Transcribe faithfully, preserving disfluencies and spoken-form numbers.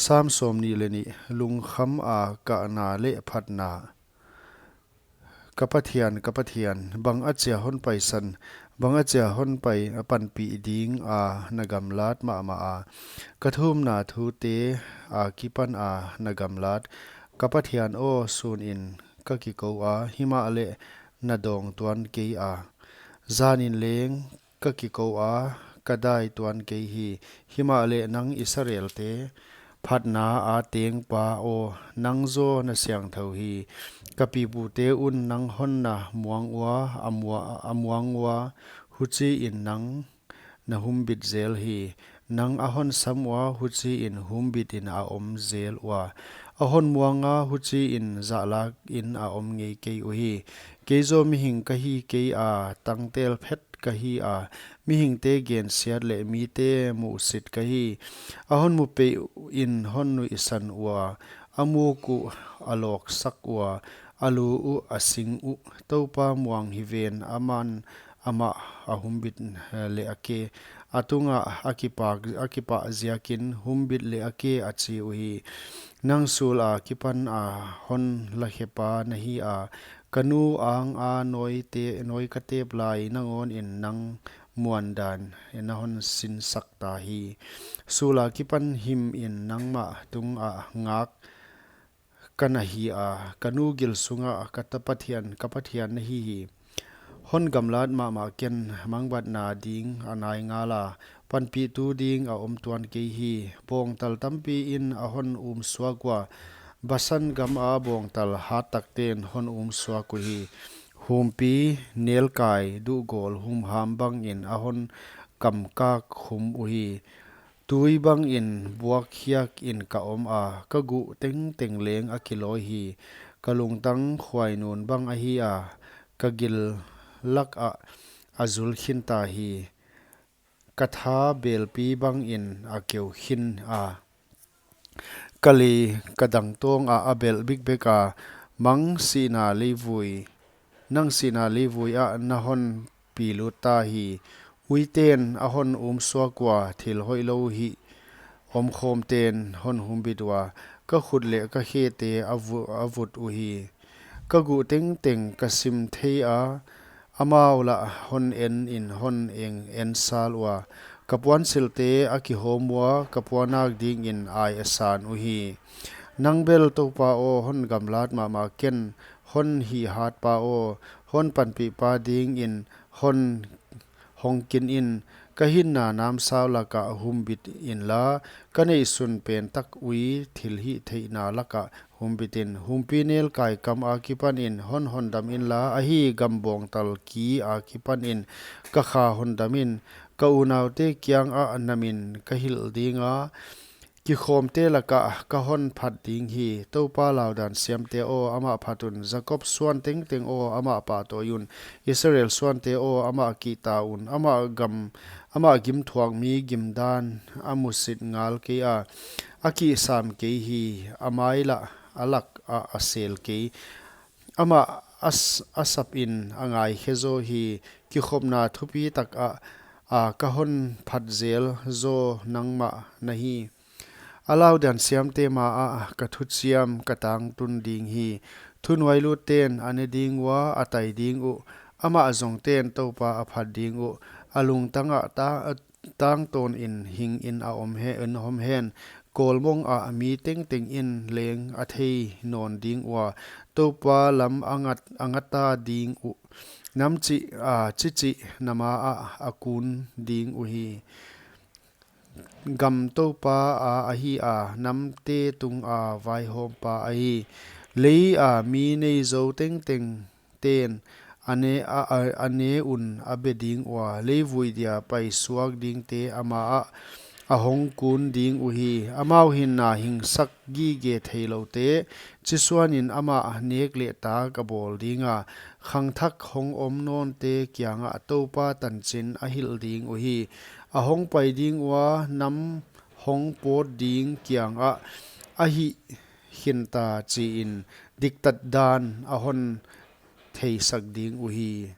Sam sawmnih leh nih. Lungkham a kahna leh phatna. Ka Pathian, ka Pathian, bang achia hon paisan, bang achia hon pai a panpih ding a na gamlat mahmah a. Ka thumna thute a kipan a na gamlat. Ka Pathian aw, sun in ka kikou a, himahleh na dawng tuan kei a. Zan in leng ka kikou a, ka dai tuan kei hi, himahleh nang Israelte phatna a tengpa aw, nang zaw na siangthou hi. Ka pipute un nang hon na muang ua, a mua-, a muang ua, huchiin nang na humbit zel hi. Nang a hon sam ua, huchiin humbit in a om zel ua. A hon muang a, huchiin zahlak in a om ngei kei uhi. Kei zaw mihing ka hi kei a, tangtel phet ka hi a, mihingte gensiat leh mite muhsit ka hi. A hon mu peuhin hon nuihsan ua, a muk uh a lawksak ua, a lu uh a sing uh. Toupa muang hi ven, aman amah a humbit, eh, leh a ke. A tungah a kipak, a kipah ziakin humbit leh a ke a chi uhi. Nang sul a kipan a hon lakhepa na hi a, ka nu ang a nawi te, nawi ka tep lai nangawnin nang muandan na hon sinsak ta hi. Sul a kipan him in nangmah tungah ngak ka na hi a, ka nu gil sungah ka ta Pathian, ka Pathian na hi hi. Hon gamlat mahmah ken, mangbatna ding a nai ngal a, panpihtu ding a om tuan kei hi. Bawngtal tampi in a hon umsuak ua, Basan gam a bawngtal hattakten hon umsuak uhi. Humpi nelkai duhgawl humham bangin a hon kamkak khum uhi. Tui bangin buakkhiakin ka om a, ka guh tengteng leng a kilawi hi. Ka lungtang khuainun bang ahi a, ka gil lakah a zul khin ta hi. Ka tha belpi bangin a keu khin a, ka lei ka dangtawng ah a belh bikbek a, mang sihna leivui, nang sihna leivui ah na hon pilut ta hi. Uiten a hon umsuak ua, thil hoihlou hih omkhawmten hon humbit ua, ka khut leh ka khete a vu-, a vut uhi. Ka guh tengteng ka sim thei a, amau lah hon en in hon eng en sal ua. Ka puansilhte a kihawm ua, ka puannak dingin ai a san uhi. Nang bel Toupa aw, hon gamlat mahmah ken, hon hihhatpa aw, hon panpihpa dingin hon hong kin in. Ka hinna namsau lakah humbit inla, ka neihsun pentak ui thilhihtheihna lakah humbit in. Humpi nelkai kam a kipanin hon hondam inla, ahi gam bawngtal ki a kipanin ka kha hondam in. Ka unaute kiangah namin ka hilh ding a, kikhawmte lakah ka hon phat ding hi. Toupa laudan siamte aw, amah phat un. Jakob suan tengteng aw, amah pahtawi un. Israel suante aw, amah kihta un. Amah gam, amah gimthuak mi gimdan a musit ngal kei a, a kihsam kei hi. A mai lah a lak ah a sel kei. Amah a s-, a sap in a ngaikhe zaw hi. Kikhopna thupi tak ah, a ka hon phat zel zaw nangmah na hi. A laudan siamte ma ah ka thuchiam ka tangtun ding hi. Thunuailutten a ne ding ua, a tai ding uh. Amah zongten Toupa a phat ding uh. A lungtang ah ta-, tangtawn in hing in a om he-, in om hen. Kawlmong ah mi tengteng in leng a thei nawn ding ua, Toupa lam a ngat, a ngata ding uh. Nam chih, a, chichih nam ah a kun ding uhi. Gam Toupa a ahi a, namte tung a vaihawmpa ahi. Lei a mi nei zou tengteng ten a ne, a, a, a ne un a be ding ua, leivui dia paisuak dingte ama ah a hong kun ding uhi. Amau hinna hingsak gige theiloute, chisuanin amah nek leh tak a bawl ding a, khangthak hong om nawnte kiangah Toupa tanchin a hilh ding uhi. A hong pai ding ua, nam hong pawt ding kiangah a hih khin ta chi in, diktat dan a hon theisak ding uhi.